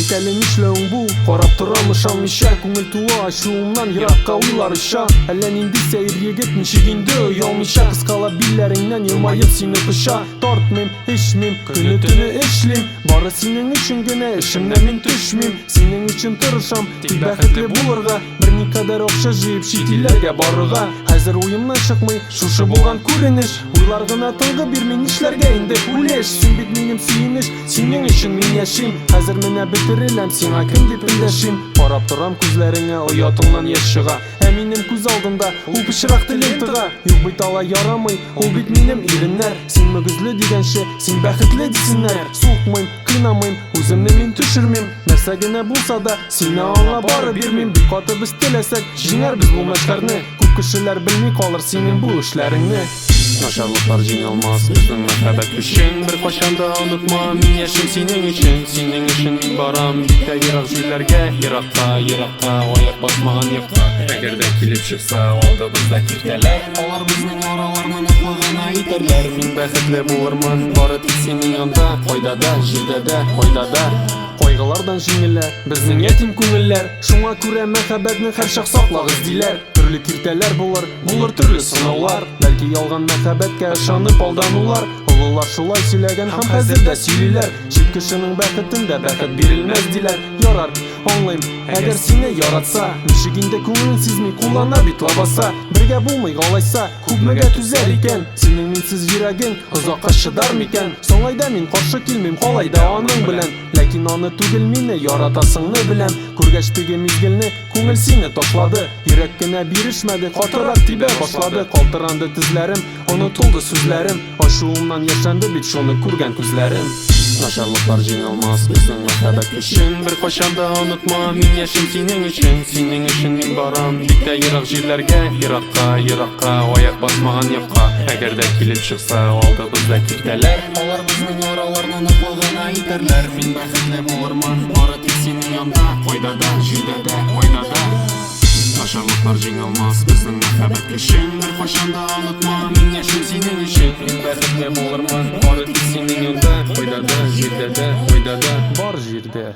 Әйт әле, нишләвең бу? Карап торам ышанмыйча. Күңел тулы ачуымнан еракка уйлар оча. Әллә нинди сәер егет, ничек инде оялмыйча кыскалап билләреңнән елмаеп сине коча. Тартмыйм, эчмим, көне-төне эшлим. Бары синең өчен генә эшемнән мин төшмим. Синең өчен тырышам, тик бәхетле булырга. Берникадәр акча җыеп чит илләргә барырга. Хәзер уемнан чыкмый шушы булган күренеш. Уйлар гына тынгы бирми, нишләргә инде, үлеш. Син бит минем сөенеч, синең өчен мин яшим. Хәзер менә бетереләм, сиңа кем дип эндәшим? Карап торам күзләреңә, оятыңнан яшь чыга. Ә минем күз алдында ул пычрак телен тыга. Юк бит, алай ярамый, ул бит минем иреннәр. Син мөгезле дигәнче, син бәхетле дисеннәр. Сукмыйм, кыйнамыйм, үземне мин төшермим. Нәрсә генә булса да, сине аңа бары бирмим. Бик каты без теләсәк, җиңәрбез бу мәшһәрне. Күп кешеләр белми калыр синең бу эшләреңне. Начарлыклар җиңә алмас безнең мәхәббәт көчен. Беркайчан да онытма, мин яшим синең өчен. Синең өчен мин барам бик тә ерак җирләргә. Еракка, еракка, аяк басмаган якка. Әгәр дә килеп чыкса алдыбызда киртәләр, алар безнең араларны ныклы гына итәрләр. Мин бәхетле булырмын бары тик синең янда. Кайда да, җирдә дә, айда да. Кайгылардан җиңелә безнең ятим күңелләр. Шуңа күрә мәхәббәтне һәрчак саклагыз, диләр. Төрле киртәләр булыр, булыр төрле сынаулар. Бәлки ялган мәхәббәткә ышанып алданулар. Олылар шулай сөйләгән һәм хәзер дә сөйлиләр. Чит кешенең бәхетендә бәхет бирелмәс, диләр. Ярар, аңлыйм, әгәр сине яратса, ничек инде күңелен сизми куллана бит лабаса. Бергә булмый алайса, күпмегә түзәр икән? Синең минсез йөрәгең озакка чыдар микән? Соң әйдә, мин каршы килмим, кал әйдә аның белән. Ләкин аны түгел, мине яратасыңны беләм. Күргәч теге мизгелне, күңел сине ташлады. Йөрәк кенә бирешмәде, катырак тибә башлады. Калтыранды тезләрем, онытылды сүзләрем. Ачуымнан яшьләнде бит шуны күргән күзләрем. Начарлыклар җиңә алмас безнең мәхәббәт көчен. Беркайчан да онытма, мин яшим синең өчен. Синең өчен мин барам бик тә ерак җирләргә. Еракка, еракка, аяк басмаган якка. Әгәр дә килеп чыкса алдыбызда киртәләр, алар безнең араларны ныклы гына итәрләр. Мин бәхетле булырмын бары тик синең янда. Кайда да, җирдә дә, айда да. Начарлыклар җиңә алмас безнең мәхәббәт көчен. Беркайчан да онытма, мин яшим синең өчен. Мин бәхетле булырмын бары тик синең янда. Кайда да, җирдә дә, айда да. Бар җирдә.